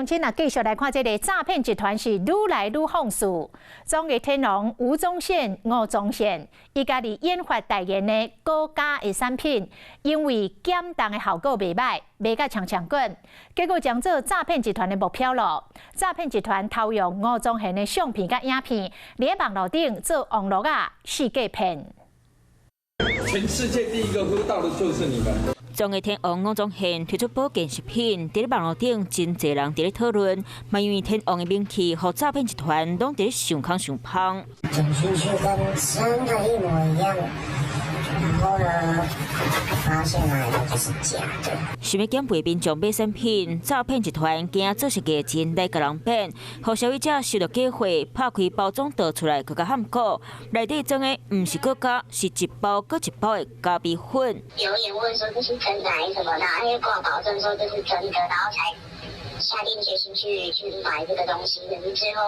今仔繼續來看這个詐騙集團是愈來愈放肆。創藝天王吳宗憲、吳宗憲，伊家己研發代言的高價的產品，因為減重的效果袂䆀，賣甲搶搶滾，結果將做詐騙集團的目標囉。詐騙集團偷用吳宗憲的相片佮影片，佇網路頂做網路仔四界騙。全世界第一個喝到的就是你們。綜藝天王吳宗憲推出保健食品，佇咧網路頂真濟人佇咧討論，嘛因為天王的名氣，予詐騙集團攏佇咧想空想芳。點進去跟真的一模一樣，然後呢，發現來的就是假的。想欲減肥民眾買產品，詐騙集團驚做是假錢來共人騙，予消費者收著假貨，拍開包裝倒出來，閣較譀古，內底裝的毋是閣加，是一包閣一包的咖啡粉。留言問說這是真的還是什麼，然後又掛保證說這是真的，然後才下定決心去買這個東西。可是最後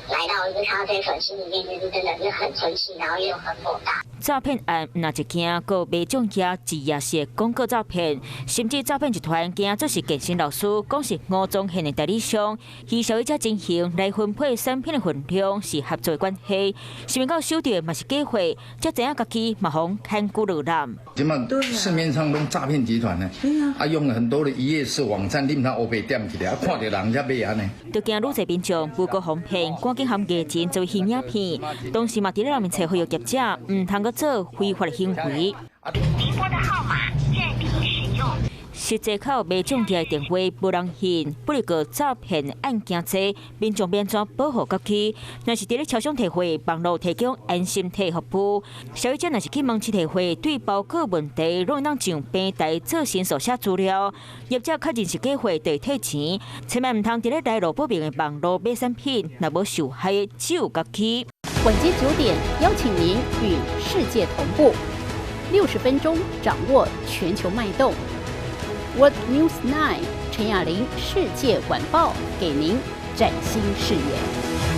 來到一個咖啡粉，心裡面就是真的是很生氣，然後又很火大。詐騙案毋但一件，閣賣眾額一夜式廣告詐騙，甚至詐騙集團驚做是健身老師，講是吳宗憲的代理商，以消費者情形來分配產品的分量是合作關係，想袂到收著的嘛是假貨，才知影家己嘛予牽牛落纜。這馬市面上攏詐騙集團呢，啊用很多的一頁式網站，令他烏白點起來，啊看著人才買按呢。就驚愈濟民眾無辜予騙，趕緊含藝人做戲影片，同時嘛佇咧內面揣呼籲業者，毋通閣做非法的行為。您撥的號碼暫停使用。實際靠賣眾的電話無人信，不過詐騙案件濟，民眾欲按怎保護家己？若是佇咧超商提貨，網路提供安心退服務。消費者若是去門市提貨，對包裹問題，攏會當上平台做申訴寫資料。業者確認是假貨，就會退錢。千萬毋通佇咧來路不明的網路買產品，若無受害的只有家己。晚間9點，邀請您與世界同步，60分鐘掌握全球脈動。World News 9 陳雅玲世界晚報，給您嶄新視野。